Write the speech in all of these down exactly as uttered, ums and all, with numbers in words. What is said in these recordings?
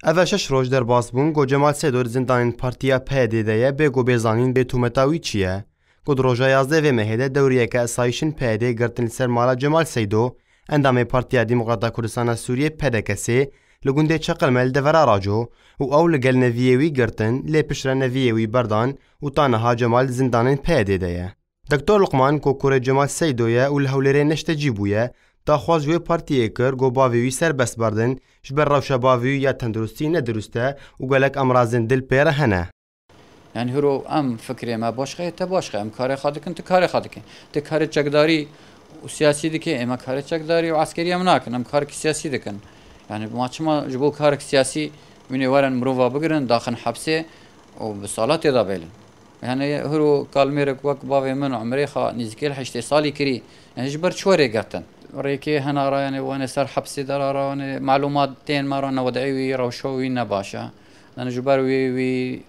Ev e şeş roj derbas bûn ku Cemal Seydo di zindanên partiya P Y D'ê de ye, bê ku bê zanîn bê tûmeta wî çi ye. Ku di roja yazdeh vê mehê de dewriyeke esayîşên P Y D'ê girtin li ser mala Cemal Seydo, endamê Partiya Demokrata Kurdistana Sûriyê, P D K S'ê, li gundê Çeqilme li devera Raco û ew li gel neviyê wî girtin, lê piştre neviyê wî berdan û ta niha Cemal di zindanên P Y D'ê de ye. Doktor Luqman ku kurê Cemal Seydo ye û li Hewlêrê neştecî bûye, daxwaz ji wê partiyê kir ku bavê wî serbest berdin, ji ber rewşa bavê wî ya tenduristî ne dirust e û gelek emrazên dil pê re hene. Yani hiro em fikrê me başqa ye, te başqa. Em karê xwe dikin, tu karê xwe dike. Tu karê çekdarî û siyasî dike, ême karê çekdarî û eskerî em nakin. Em karekî siyasî dikin. Yani ma çima ji bo karek siyasî wînê werin mirova bigirin, daxin hepsê û bi sala tê de bêlin? Yani hiro kalmêrek wek bavê min, umrê xwe nêzîkê li heştê salî kirî. Yani ji ber çi were girtin? Rêkê hena ra, yani wane ser hepsê de ra, ra wane malumat tên me ra, ne wed'ê wî, rewşa wî ne baş e. Yani ji ber wê wî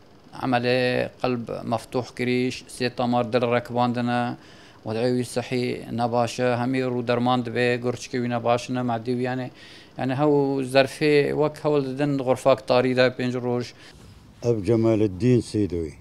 emelê qelb meftûh kirî, sê tamar dil rekibandine, wed'ê wî sihî ne baş e, hemî rû derman dibe, gurçikê wî ne baş ne, medê wî yani, yani hew zerfê wek hewl didin xurfak tarî de pênc roj. Ev Cemaleddîn Seydoyî.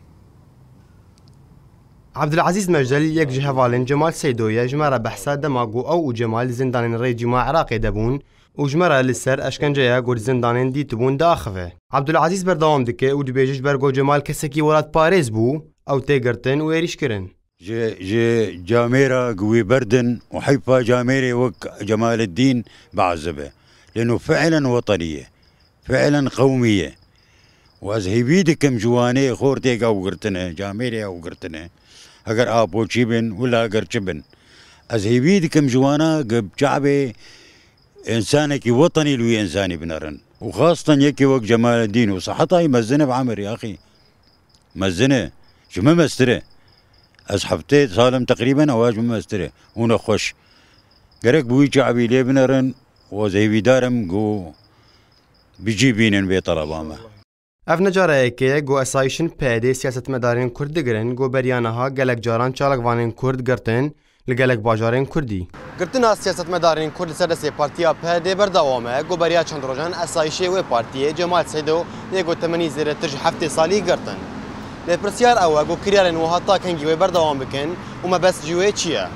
Abdulazîz Mecdel yek ji hevalên Cemal Seydo ye, ji me re behsa dema ku ew û Cemal li zindanên rejîma Iraqê de bûn û ji me re li ser eşkenceya ku di zindanên dîtibûn diaxive. Abdulazîz berdewam dike û dibêje ji ber ku Cemal kesekî welatparêz bû, ew tê girtin û êrîş kirin. Ji, ji camêra ku wî berdin û heyfa camêrê wek Cemaleddîn biazibe. Lêno fiilen wetenî ye. Fiilen qewmî ye. Û ez hêvî dikim ji wanê xortêk ew girtine, camêrê ew girtine. Heger apoçî bin, wila heger çi bin. Ez hêvî dikim ji wana ku bi çavê însanekî wetenî li wî însanî binerin. Û xastan yekê wek Cemaleddîn û siheta wî mezin e bi emir, yaxî. Mezin e. Ji min mestir e. Ez heftê sal im teqrîben, ew ji min mestir e. Û nexweş. Gerek bi wî çavî lê binerin û ez hêvîdar im ku bi cî bînin vê teleba me. Ev ne cara yekê ye ku esayîşên P Y D'ê siyasetmedarên Kurd digirin ku beriya niha gelek caran çalakvanên Kurd girtin li gelek bajarên Kurdî. Girtina siyasetmedarên Kurd li ser destê Partiya P Y D'ê berdewam e ku beriya çend rojan esayîşê wê partiyê Cemal Seydo yê ku temenî zêdetir ji heftê salî girtin. Lê pirsyar ew e ku kiryarên wiha ta kengî wê berdewam bikin û mebest ji wê çi ye?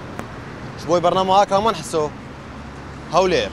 Ji bo wê bernama Akraman Hiso, Hewlêr.